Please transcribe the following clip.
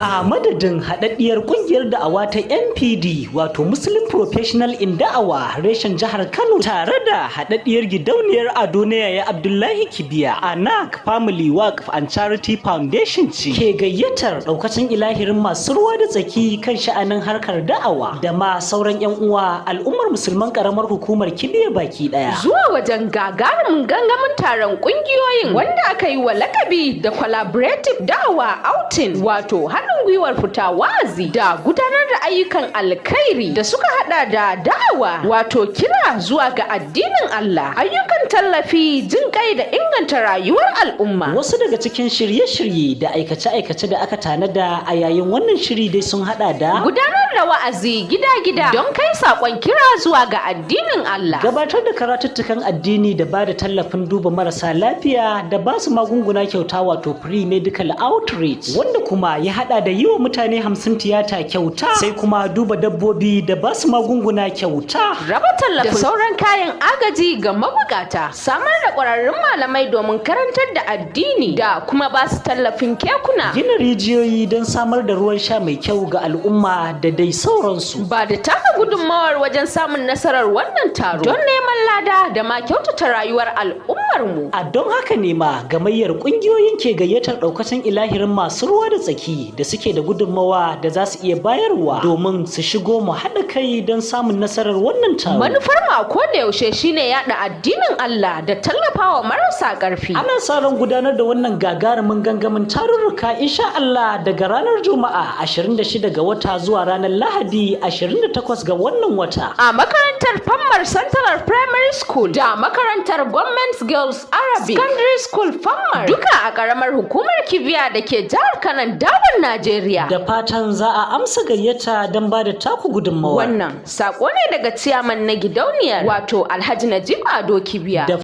A madadin haɗaɗɗiyar ƙungiyar da'awa ta MPD, wato Muslim Professional in Da'awa, reshen jihar Kano, tare da haɗaɗɗiyar gidauniyar Ado na Yaya Abdullahi Kibiya, Anak Family Waqf and Charity Foundation ce ke gayyatar ɗaukacin ilahirin masu ruwa da tsaki kan sha'anin harkar da'awa da ma sauran 'yan uwa al'ummar musulman ƙaramar hukumar Kibiya baki ɗaya. Zuwa wajen gagarumin gangamin taron ƙungiyoyin wanda aka yi wa lakabi da Collaborative Da'awa Outing, wato haɗin gwiwar fita wa'azi da gudanar da ayyukan alkhairi da suka hada da da'awa, wato kira zuwa ga addinin Allah, ayyukan tallafi, jin kai da inganta rayuwar al'umma. Wasu daga cikin shirye-shirye da aikace-aikace da aka tanada a yayin wannan shiri dai sun hada da gudanar da wa'azi gida-gida don kai saƙon kira zuwa ga addinin Allah, gabatar da karatuttukan addini da ba da tallafin duba marasa lafiya da ba su magunguna kyauta, wato free medical outreach, wanda kuma ya hada da yi wa mutane 50 tiyata kyauta, sai kuma duba dabbobi da ba su magunguna kyauta, raba tallafin da sauran kayan agaji ga mabukata, samar da ƙwararrun malamai domin karantar da addini da kuma ba su tallafin kekuna, gina rijiyoyi don samar da ruwan sha mai kyau ga al'umma, da dai sauransu. Ba da taka gudunmawar wajen samun nasarar wannan taro don neman lada da ma kyautata rayuwar al'ummarmu. A don haka ne ma gamayyar ƙungiyoyin ke gayyatar ɗaukacin ilahirin masu ruwa da tsaki da suke da gudunmawa da za su iya bayarwa domin su shigo mu haɗa kai don samun nasarar wannan taro. Manufar mu a koda yaushe shine yaɗa addinin Allah da tallafawa marasa ƙarfi. Ana sa ran gudanar da wannan gagarumin gangamin tarurruka, insha Allah, daga ranar Juma'a 26 ga wata zuwa ranar Lahadi 28 ga wannan wata. A makarantar Fammar Central Primary School da makarantar Government Girls Arabic Secondary School Fammar, duka a ƙaramar hukumar Kibiya da ke jihar Kanon Dabon Najeriya. Da fatan za a amsa gayyata don ba da taku gudunmawa. Wannan sako ne daga ciyaman na gidauniyar, wato Alhaji Najib Ado Kibiya. Da